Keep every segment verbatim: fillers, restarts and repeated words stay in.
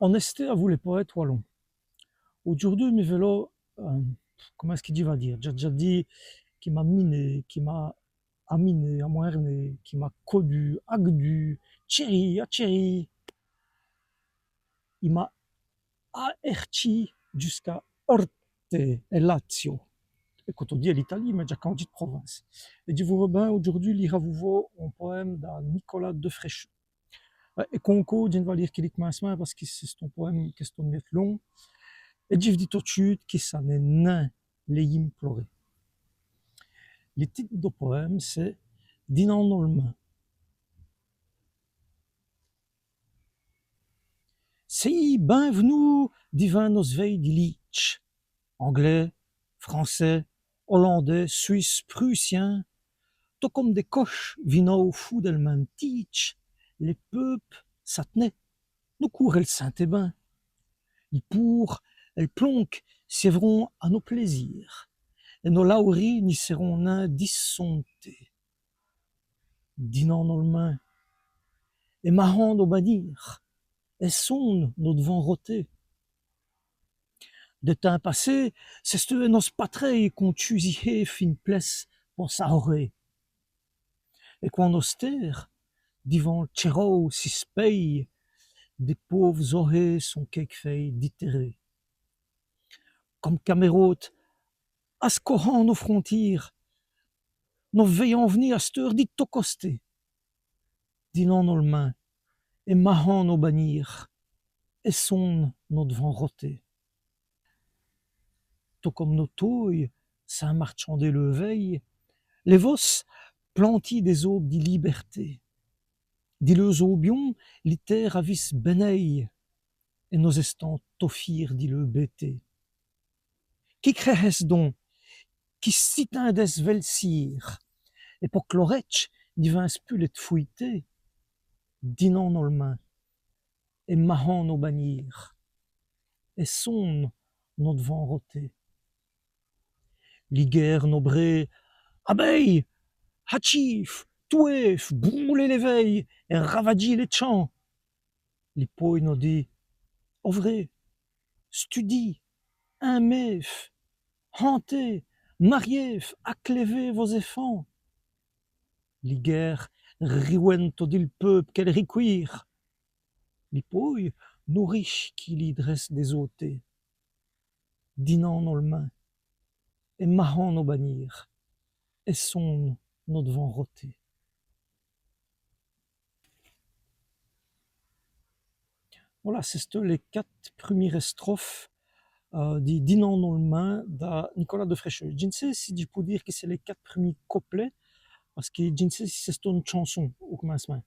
On èsté avou lès powêtes walons. Audjoûrdu, mi vélo, euh, comint èst-ce qui dj' va dîre, dj'a dèdja dit, qui m'a miné, qui m'a aminé, amwèrné, qui m'a codu, agdu, tchèri, atchèri. I m'a ahèrtchi djusqu'a Orte, è Lazio. Èt co todi è l'Italie, mins dj'a candjî d' province. Èt dji vôreu bin audjoûrdu lîre avou vos on powème da Nicolas Defrêcheux. Èt co on côp, dji n' va lîre qui li comincemint, pace qui c'è-st-on powème qu'èst on miète long. Èt dji v' di tot d' chûte qui ça n'èst nin lès Implorer. Li tite do powème, c'èst Dinans-nos l' mwin. Sèyîz binv'nous divins nos vèyes di Lîdje, Anglès, Francès, Olandès, Swisse, Prûssyin, tot come dès coches vinoz foû dèl min.me tîdje, lès peûpes satnèt, nos coûrs èl sintèt bin. Li poûre èl plonke sièvront a nos plêzîrs, èt nos lawris ni sèront nin dissontés. Dinans-nos l' mwin, èt mahans nos banîres, èssonne nos d'vans roter. Dè timps passé, c'èsteût ène patrèye qu'on tchûzît fine plèce po s'ahorer. Èt qwand nos tères, divant tchèroû si spèyît, dès pôves-ohês sont quéquefèye dètèrés. Come camèrådes, ascohant nos frontîres, nos vèyans v'ni asteûre di tos costés. Dinans-nos l' mwin, èt mahans nos banîres, èssonne nos d'vans roter. Tot come nos tåyes sint martchander leû vèye, lès vosses plantît dès-aubes di lîbèrté. Di leûs-aubions, li tére avisse bènèye, èt nos èstans tot fîrs di leû bêté. Qui crèhèsse don, qui s'itindèsse vè l' cîr, èt po qu' l'orèdje ni vinse pus lès d' fwîter, dinans-nos l' mwin, èt mahans nos banîres, èssonne nos d'vans roter. Li guêre nos brêt: abèyez, hatchîz, touwez, broûlez lès vèyes èt ravadjîz lès tchamps. Li påye nos dit: ovrez, studîz, inmez, hantez, mariez, aclèvez vos-èfants. Li guêre riwène todi l' peûpe qu'èle riqwîrt. Li påye noûriche qui lî drèsse dès-ôtés. Dinans-nos l' mwin, èt mahans nos banîres, èssonne nos d'vans roter. Vola, c'èsteût lès quate prumêrès strofes, euh, di Dinans-nos l' mwin da Nicolas Defrêcheux. Dji n' sé si dji pou dîre qui c'èst lès quate prumîs coplèts, pace qui dji n' sé si c'è-st-one tchanson au comincemint.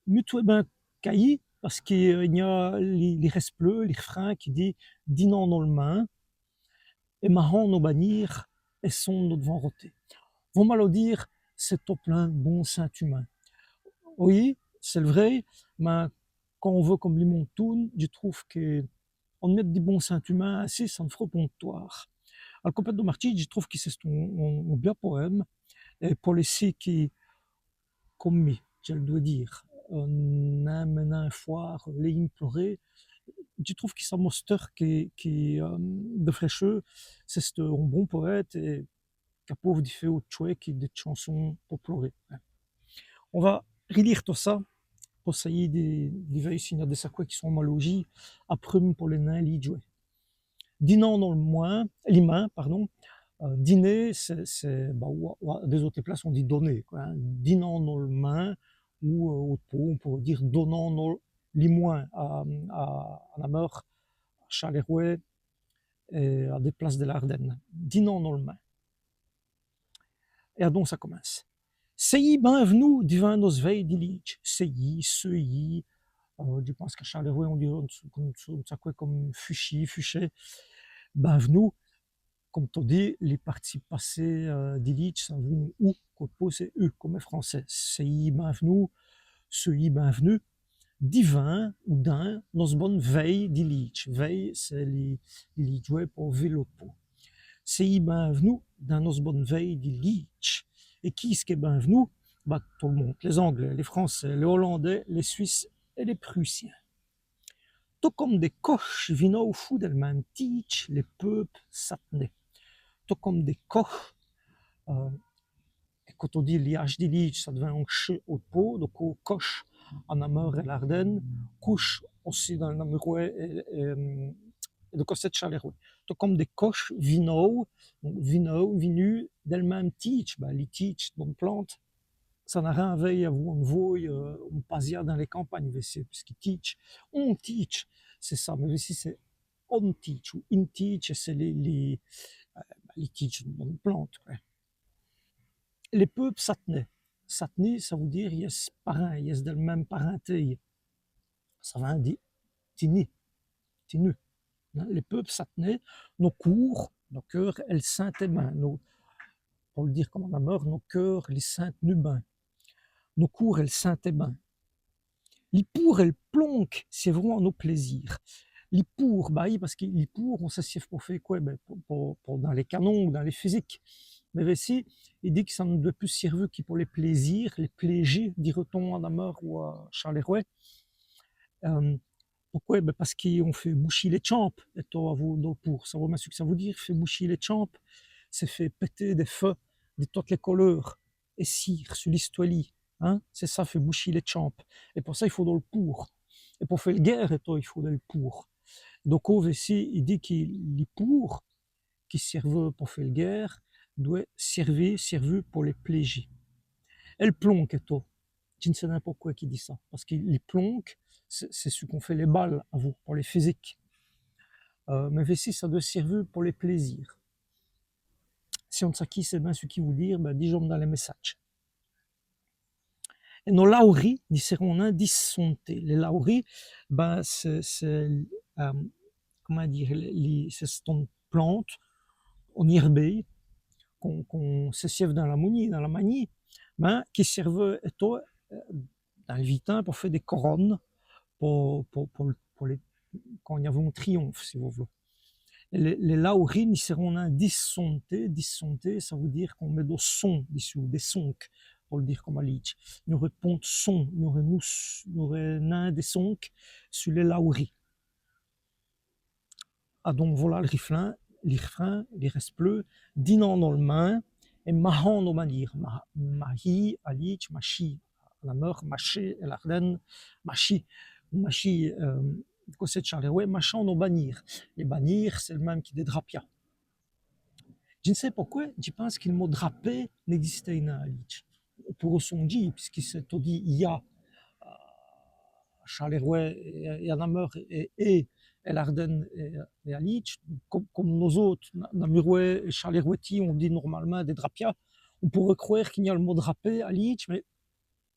Mi dj' crwè bin qu'ayî, pace qu'i, euh, i-gn-a li, li rèspleû, li r'frin qui dit: dinans-nos l' mwin, èt mahans nos banîres, èssonne nos d'vans roter. Vos m'aloz dîre, c'èst tot plin d' bons sintimints. Oyi, c'èst l' vraî, mins quand on veut come li monde toûne, dji trouve qu'on miète di bons sintimints insi, ça n' f'reut pont d' tårt. Al copète do martchî, dji trouve qui c'è-st-on, on, on bia powème, èt po lès cis qui, come mi, dji l' dwè dîre, euh, n'in.mèt nin fwârt lès Implorer, dji trouve qui ça mosteûre qui, qui, euh, Defrêcheux, c'è-st-on bon powête èt capâbe di fé ôte tchwè qui dès tchansons po plorer. On va r'lîre tot ça po sayî di, di vèy s'i-gn-a dès saqwès qui sont målaujîs, après po lès nin Lîdjwès. Dinans-nos l' mwin, li mwin, pardon. Euh, diner, c'èst, c'èst, bah, ou, ou, dins dès-ôtès places, on dit donner, qwè, hin. Dinans-nos l' mwin, ou, euh, ôte pårt, on pôreut dîre donans-nos li mwin à, à, à Nameur, à Châlèrwè, èt à dès places dè l'Årdène. Dinans-nos l' mwin. Èt adon, ça comince. Sèyîz binv'nous divins nos vèyes di Lîdje. Sèyîz, seûyîz, euh, dji pinse qu'à Châlèrwè, on dîreut come, come, come saqwè come fuchîz, fuchèz. Binv'nous, come todi, li participe passé, euh, di Lîdje, ça n' vont nin ou, co d' påsse, u, come è francès. Sèyîz binv'nous, seûyîz binv'nous, divins ou dins nos bones vèyes di Lîdje. Vèyes, c'èst li, li lîdjwès po vile ôte pårt. Sèyîz binv'nous dins nos bones vèyes di Lîdje. Èt quî ç' qu'èst binv'nou ? Bah, tot l' monde, lès Anglès, lès Francès, lès Olandès, lès Swèsses èt lès Prussyins. Tot come dès cochs vinoût foû dèl minme tîdje, lès peûpes s'atenèt. Tot come dès cochs, euh, èt qwand on dit lès haches di Lîdje, ça d'vint on ch ôte paut, donc coche, à Nameur èt l'Ârdène, couche ossi dins l' Namurwès èt, èt, èt do costé d' Châlèrwè. Tot come dès cochs vinoût, donc vinoût, vinu dèl minme tîdje, bin, li tîdje d'one plante, ça n'a rin à vèy avou one vôye, euh, on pasia dins lès campagnes, vêci, pusqui tîdje, on tîdje, c'èst ça, mins vêci c'èst on tîdje ou in tîdje, c'èst lès, lès, euh, lès tîdjes d'one plante, qwè. Lès peûpes s'atenèt. S'at'ni, ça vout dîre yèsse parint, yèsse dèl minme parintéye. Ça vint di tini, tinu. Hin, lès peûpes s'atenèt, nos coûrs, nos keûrs, èl sintèt bin, nos, po l' dîre come à Nameur, nos keûrs li sintenut bin. Nos coûrs èl sintèt bin. Li poûr èt l' plonk sièvront à nos plêzîrs. Li poûr, bah oyi, pace qui li poûr, on s'è sièv po fé qwè ? Bin, po, po, po, dins lès canons ou dins lès fusils. Mins vêci, i dit qui ça n' dwèt pus sièrvu qui po lès plêzîrs, lès plêjis, dîreut-on à Nameur ou à Châlèrwè. Euh, poqwè ? Bin, pace qu'on fêt bouchî lès tchamps, ètot, avou do poûr. Ça vout, mins ç' qui ça vout dîre, fé bouchî lès tchamps, c'èst fé pèter dès feus di totes lès coleûrs èt cîr su li stwèlî, hin, c'èst ça, fé bouchî lès tchamps. Èt po ça, i faut dol poûr. Èt po fé l' guêre, ètot, i faut dol poûr. Donc, vêci, i dit qui li poûr qui sièrveut po fé l' guêre dwèt sièrvu, sièrvu po lès plêjis. Èl plonk, ètot, dji n' sé nin poqwè qu'i dit ça, pace qui li plonk, c'èst, c'èst ç' qu'on fêt lès bales avou, po lès fusils. Euh, mins vêci, ça dwèt sièrvu po lès plêzîrs. Si on n' sét quî, c'èst bin ç' qu'i vout dîre, bin, dijans dins lès mèssadjes. Èt nos lawris ni sèront nin dissontés. Lès lawris, bin, c'èst, c'èst, euh, comint dîre, li, li, c'è-st-one plante, one ièrbéye, qu'on, qu'on sè sièv dins la magnî, dins la magnî, mins qui sièrveut ètot, euh, dins l' vî timps, po fé dès corones, po, po, po, po lès, quand i-n-aveut on triomphe, si vos v'loz. Èt lès, lès lawris ni sèront nin dissontés. Dissontés, ça vout dîre qu'on mèt do son dissus, dès sonks, po l' dîre come à Lîdje. I n'âreut pont d' son, i n'âreut nin, i n'âreut nin dès sonks su lès lawris. Adon vola l' rifrin, li rifrin, li rèspleû, dinans-nos l' min èt mahans nos banîres. Ma-, mahî, à Lîdje, machî, à Nameur, machî, èt l'Ârdène, machî, machî, euh, do costé d' Châlèrwè, machans nos banîres. Lès banîres, c'èst l' min.me qui dès drapias. Dji n' sé poqwè, dji pinse qui l' mot drapé n'ègzistéve nin à Lîdje. Po rèssondjî, pusqui c'èst todi, i-n-a, euh, à Châlèrwè èt, èt à Nameur èt, èt, èt l'Ârdène èt, èt à Lîdje, come, come nos-ôtes, Na-, Namurwès èt Châlèrwètins, on dit normalmint dès drapias, on pôreut crwêre qu'i-n-a l' mot drapé à Lîdje, mins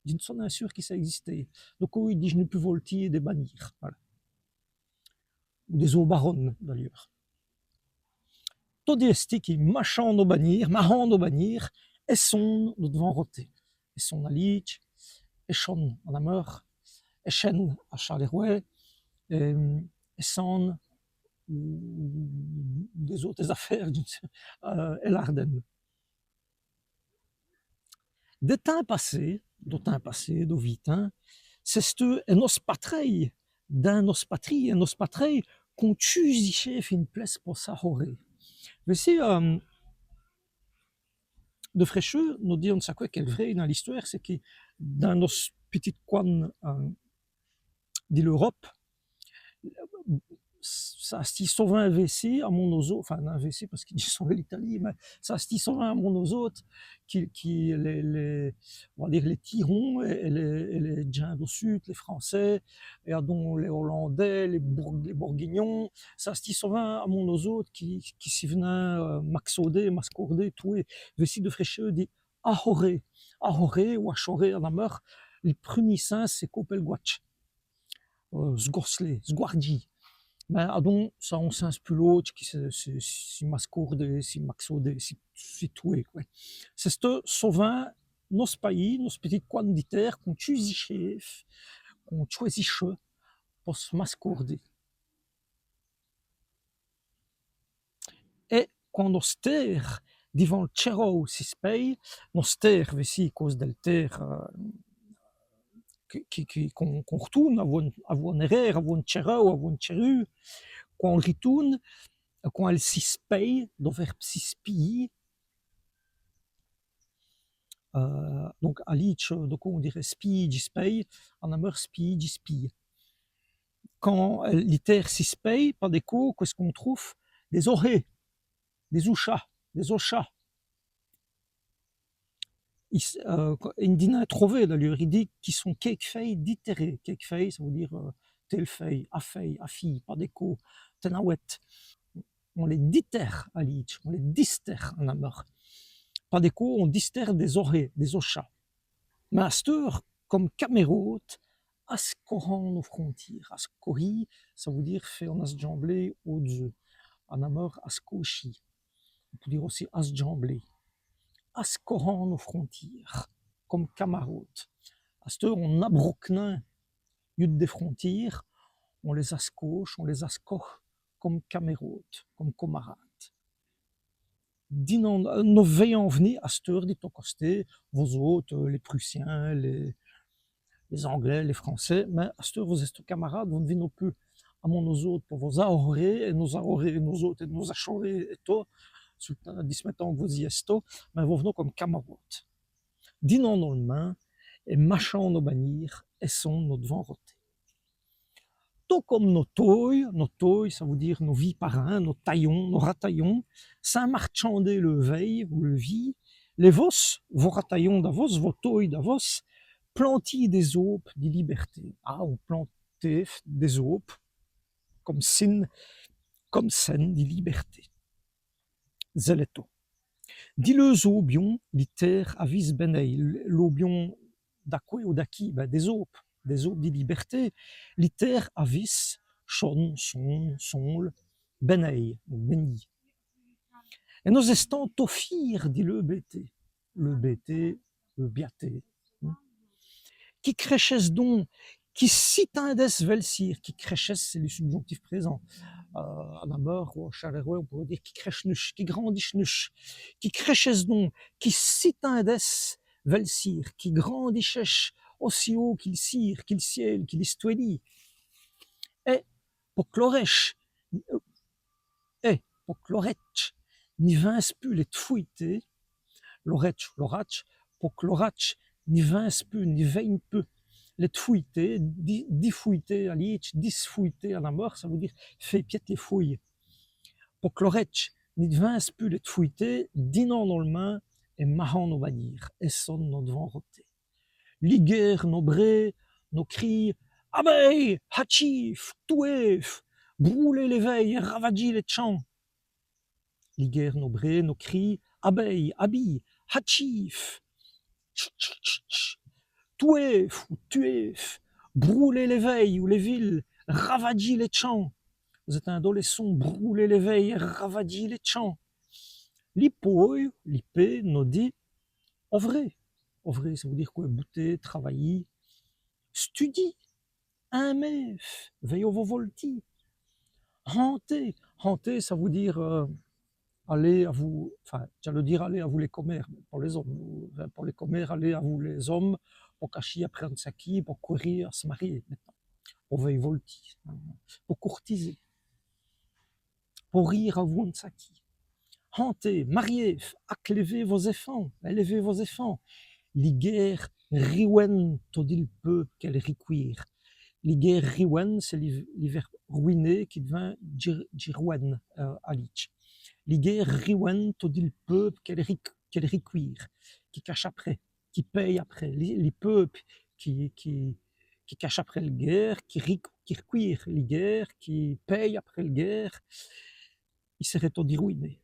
dji n' so nin sûr qui ça ègzistéve. Donc, oyi, dji n' di pus voltî dès banîres, vola. Ou dès-ôbarons, d'ayeûrs. Todi èst-i qui machans nos banîres, mahans nos banîres, èssonne nos d'vans roter. Èssonne à Lîdje, èchonne à Nameur, èchène à Châlèrwè, èt, èssonne, ou, ou dès-ôtès-afêres, dji n' sé, euh, èt l'Ârdène. Dè timps passé, do timps passé, do vî timps, c'èsteût ène ospatrèye, dins ène ospatrîye, ène ospatrèye, qu'on tchûzicheûve ine plèce po s'ahorer. Vêci, euh, Defrêcheux nos dit one saqwè qu'èst vrêy dins l'istwére, c'èst qui dins nosse pitit cwin, euh, di l'Eûrope, ça a stî sovint vêci, à mon nos-ôtes, enfin, nin vêci, pace qui dj' so è l'Italie, mins ça a stî sovint à mon nos-ôtes, qui, qui lès, lès, on va dîre lès Tîhons èt, èt lès, èt lès djins do Sud, lès Francès, èt adon lès Holandès, lès Bour-, lès Bourguignons, ça a stî sovint à mon nos-ôtes qui, qui si v'nint, euh, macsôder, mascôrder, touwer. Vêci Defrêcheux dit ahorer, ahorer ou achorer à Nameur, li prumî sins, c'èst coper l' gwadje. Euh, sgosseler, sgwardjî. Mins adon, ça a on sins pus lôdje qui si, si, si mascôrder, si macsôder, si, si touwer, qwè. C'èsteût sovint nosse payis, nosse pitit cwin di têre, qu'on tchûzicheûve, qu'on tchwèzicheût po s' mascôrder. Èt qwand nosse têre divant l' tchèrowe si spèye, nosse têre, vêci, cause dèl têre, euh, qui, qui, qu'on, qu'on r'toûne avou, avou on èrêre, avou on tchèreû, avou on tchèreû, qu'on l' ritoûne, qu'on l' sispèye, do vèrbe sispiyî. Euh, donc, à Lîdje, donc, on dîreut spiyî, dji spèye, à Nameur, spiyî, dji spiye. Quand, euh, li têre sispèye, pa dès côps, qu'èst-ce qu'on troûve ? Dès-ohês, dès-ouchas, dès-ochas. I s-, euh, i n' dit nin trover, d'ayeûrs, i dit qu'i sont quéquefèye ditèrés. Quéquefèye, ça vout dîre, euh, tél fèye, a fèye, a fîye, pa dès côps, tènawète. On lès ditère à Lîdje, on lès distère à Nameur. Pa dès côps, on distère dès-ohês, dès-ochas. Mins asteûre, come camèrådes, ascohans nos frontîres. Ascohî, ça vout dîre fé on asdjambléye au-d'zeû. À Nameur, ascohî. On pout dîre ossi asdjambléye. Ascohans nos frontîres, come camèrådes. Asteûre, on n'abrôke nin yût dès frontîres, on lès-ascohe, on lès-ascohe come camèrådes, come comarâdes. Dinans, euh, nos vèyans v'ni asteûre di tos costés, vos-ôtes, euh, lès Prûssiens, lès, lès Anglès, lès Francès, mins asteûre vos-èstoz camarâdes, vos n' vinoz pus amon nos-ôtes po vos-ahorer, èt nos-ahorer, nos-ôtes, èt nos-achorer, èt tot, su l' timps, dismètans qu' vos-î èstoz, mins vos v'noz come camarâdes. Dinans-nos l' min, èt machans nos banîres, èssans nos d'vans roter. Tot come nos tåyes, nos tåyes, ça vout dîre nos vîs parints, nos tayons, nos ratayons, sins martchander leû vèye ou leû vî, lès vôs, vos ratayons d'avos, vos tåyes d'avos, plantît dès-aubes di libèrté. Ah, on plantéve dès-aubes come sine, come sène di libèrté. Zèlètoz. Di leûs-aubions, li têre avisse bènèy. L'aubion d'aquê ou d'aquî ? Bin, dès-aubes, dès-aubes di libèrté. Li têre avisse, chone, sonne, sonle, bènèy, donc bèni. Èt nos èstans tot fîrs di leû bêté. Leû bêté, leû biaté. Qui crèchèsse don, qui s'itindèsse vèl cîr, qui crèchèsse, c'èst li subjonctif présent. Euh, à Nameur, ou à Châlèrwè, on pôreut dîre qui crèch'nuche, qui grandichenut, qui crèchèsse don, qui s'itindèsse vèl cîr, qui grandichèche ossi hôt qui l' cîr, qui l' ciél, qui listwèlî. Èt po qu' l'orèdje, èt po qu' l'orèdje ni vinse pus lès tfouyeter, l'orèdje, l'oradje, po qu' l'oradje ni vinse pus, ni vègne pus lès tfouyeter, di, difouyeter à Lîdje, disfouyeter à Nameur, ça vout dîre fé piède lès fouyes. Po qu' l'orèdje ni vinse pus lès tfouyeter, dinans-nos l' min èt mahans nos banîres, èssans nos d'vans roter. Liguêre nos brêts, nos crîts : abèye, hatchîve, touwêve, broûlez lès vèyes, ravadjîz lès tchamps. Liguêre nos brêts, nos crîts : abèye, abîye, hatchîve, tch, tch, tch, tch, touwêve ou tuwêve, broûlez lès vèyes ou lès vîles, ravadjîz lès tchamps. Vos-ètindoz lès sons, broûlez lès vèyes, ravadjîz lès tchamps. Li påye, li pê, nos dit : ovrez. Ovrez, ça vout dîre qwè ? Bouter, travayî. Studî, inmez, vèyoz vos voltîs. Hanter, hanter, ça vout dîre, euh, aler avou, enfin, dj'aleû dîre aler avou lès comères, mins po lès-omes, enfin, po lès comères, aler avou lès-omes, po cachî après on saquî, po courî à s' marier, mintnant. Po vèy voltî, po courtiser. Po rîre avou on saquî. Hanter, mariez, aclèvez vos-èfants, élevez vos-èfants. Li guêre riwène todi l' peûpe qu'èl rikwîrt. Li guêre riwène, c'èst li, li vèrbe rwiner qui d'vint dji-, djirwène, euh, à Lîdje. Li guêre riwène todi l' peûpe qu'èl rik-, qu'èl rikwîrt, qui cache après, qui pèye après. Li, li peûpe qui, qui, qui cache après l' guêre, qui rik-, qui rikwîrt li guêre, qui pèye après l' guêre, i sèreut todi rwiné.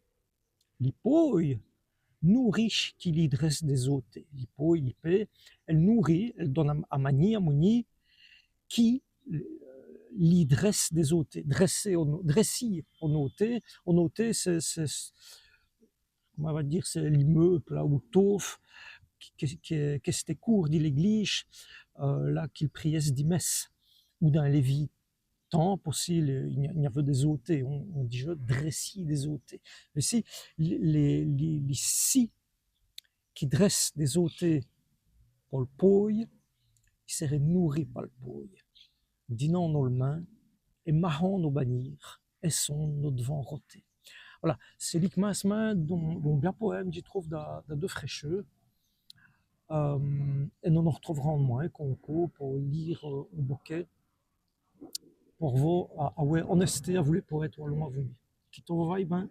Li påye noûrit qui lî drèsse dès-ôtés. Li påye, li pê, èle noûrit, èle done à, à magnî, à mougnî, qui, euh, lî drèsse dès-ôtés. Drèsser on-, drèssî on-ôté. On-ôté, c'èst, c'èst, c'èst, comint on va dîre, c'èst li meûbe, là, ou tåve, qui, qui, qui, qu'èsteût coûrt di l'èglîje, euh, là, qu'i prièt di mèsse, ou dins lès vîs temps possile, i gn-, i gn-aveût dès-ôtés, on, on dit, dji drèsse dès-ôtés. Mins ci, lès, lès, lès, lès ci qui drèsse dès-ôtés po l' påye, qui sèrè noûri pa l' pôye. Dinans-nos l' min èt mahans nos banîres, èssonde nos d'vans roter. Vola, c'èst li k'mince d'on, d'on bia powème, dji troûve, da, da Defrêcheux. Euh, èt nos nos r'trouverans d'mwin, co, co, po lîre, euh, on bokèt. Po vos, a, awè, on-èsté, a vous lès powêtes walons, a vous. Qui tot vos vâye bin.